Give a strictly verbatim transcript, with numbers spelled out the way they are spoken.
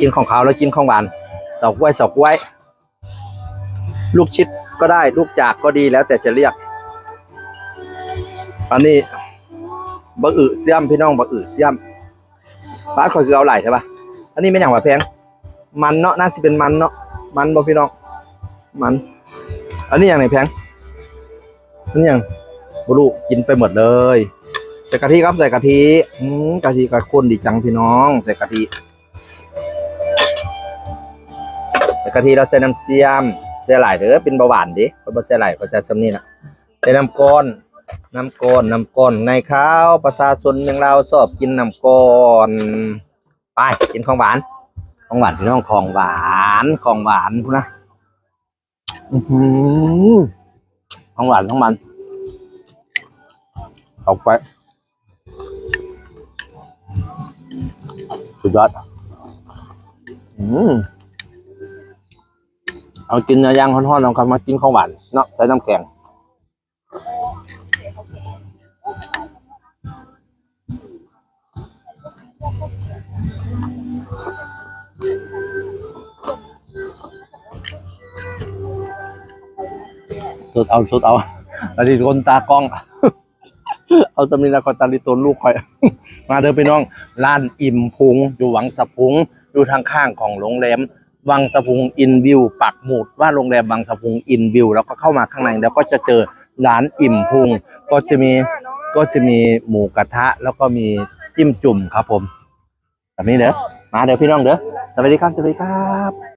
กินของคาวแล้วกินของหวาน เฉาก๊วย เฉาก๊วย ลูกชิดก็ได้ ลูกจากก็ดี แล้วแต่จะเรียก อันนี้ บักอึเสี้ยม พี่น้อง บักอึเสี้ยม บ้านข่อยคือเอาหลายใช่ปะ อันนี้ไม่นหยังวะแพง มันเนาะ น่าสิเป็นมันเนาะ มันบ่พี่น้อง มัน อันนี้อย่างไหนแพง อันนี้อย่างบ่รู้ กินไปหมดเลย ใส่กะทิครับ ใส่กะทิ อืม กะทิก็ข้นดีจังพี่น้อง ใส่กะทิ ใส่กะทิแล้วใส่น้ำเสี้ยม ใส่หลายเด้อ เป็นเบาหวานเด้ ข้อยบ่ใส่หลาย ข้อยใส่ส่ำนี้ล่ะ ใส่น้ำก้อน น้ำก้อน น้ำก้อน ในคาว ประชาชนเมืองลาวชอบกินน้ำก้อน ไป กินของหวาน ของหวานพี่น้อง ของหวาน ของหวานพุ้นนะ อื้อหือ ของหวาน ของมัน เอาไป สุดยอด อืม เอากินเนื้อย่างฮ้อนๆ เอาครับ มากินของหวานเนาะ ใส่น้ำแข็ง สดเอา สดเอา อันนี้คนตากล้อง เอาสมินาคอยตาลิโตนลูกคอย มาเด้อพี่น้อง ร้านอิ่มพุง อยู่วังสะพุง อยู่ทางข้างของโรงแรมวังสะพุงอินวิว ปักหมุดว่าโรงแรมวังสะพุงอินวิว แล้วก็เข้ามาข้างใน แล้วก็จะเจอร้านอิ่มพุง ก็จะมี ก็จะมีหมูกระทะ แล้วก็มีจิ้มจุ่มครับผม แบบนี้เด้อ มาเด้อพี่น้องเด้อ สวัสดีครับ สวัสดีครับ